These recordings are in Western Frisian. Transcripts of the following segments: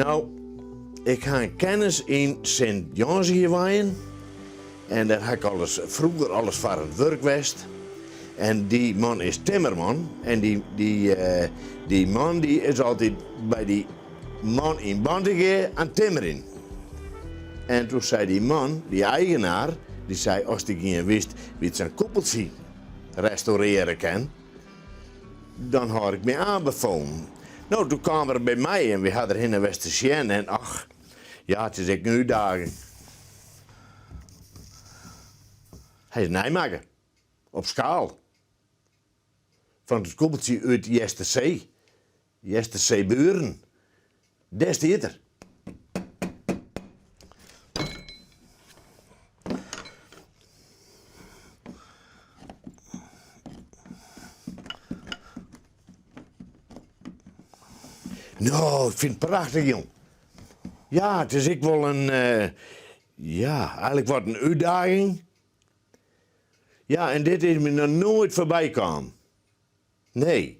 No, ik ha in kennis yn Sint Jânsgea wenjen en dêr ha ik alris froeger alris foar it wurk west. En dy man is timmerman en dy, dy, dy man dy is altyd by dy man yn Bantegea aan it timmerjen. En toen sei dy man, dy eigenaar, dy sei, ast dy ien witst dy't sa'n koepeltsje restaurearje kin, Dan hâld ik my oanbefolen. No, doe kaam er by my en wy ha der hinne west te sjen en ach, ja, it is ek in útdaging. Hy is neimakke, op skaal, fan it koepeltsje út Eastersee, Easterseeburen. Dêr stiet er. No, ik fyn it prachtich, jong. Ja, it is ek wol in, ja, eigenlik wat in útdaging. Ja, en dit is my noch noait foarby kaam. Nee.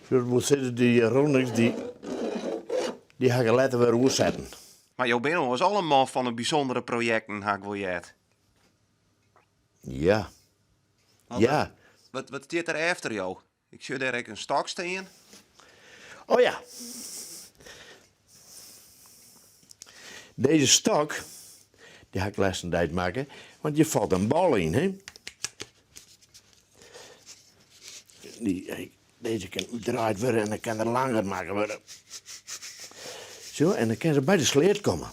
Dat wol sizze, dy Ronix, dy, dy ha ik letter wer oersetten. Mar jo binne oars al in man fan de bysûndere projekten, ha ik wol heard. Ja. Want Ja. Wat, wat stiet der efter jo? Ik sjoch dêr ek in stok stean. Oh ja. Deze stok, dy ha ik lêsten dei makke, want hjir falt in bal yn, hè. Dy, dizze kin útdraaid wurde en dan kin er langer makke wurde. Zo, en dan kin se by de sleat komme.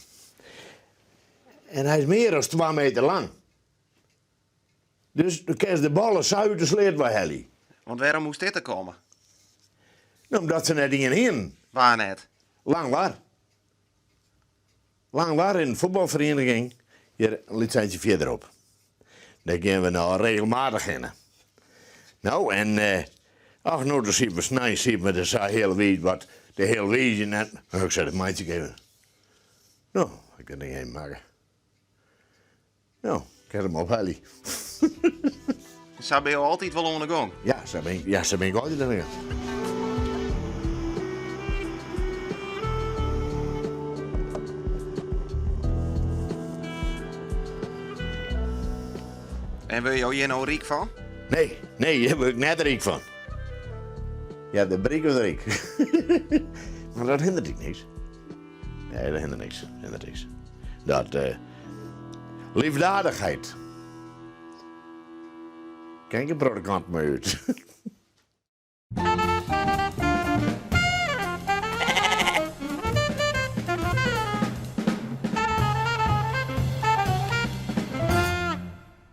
En hy is mear as 2 meter lang. Dus do kinst de ballen sa út de sleat wei helje. Want wêrom moast dit der komme? No, omdat se net ien hienen. Wa net? Langwar. Langwar in fuotbalferieniging hjir in lyts eintsje fierderop. Dêr gean we no regelmatich hinne. No, en ach, no, dan sieten we snein sieten we der sa hiel wiid wat te healwiizjen en ik sei, dat meitsje ik even. No, ik dat ding even makke. No, kin him ophelje. Sa binne jo altyd wol oan de gong? Ja, sa bin ik, ja, sa bin ik altyd oan de gong. En wurde jo hjir no ryk fan? Nee, nee, hjir wurd ik net ryk fan. Ja, de bryk of ryk. Mar dat hinderet ek niks. Nee, dat hinderet niks. Hinderet niks. Dat, eh, liefdadigheid. Kin ik in protte kanten mei út.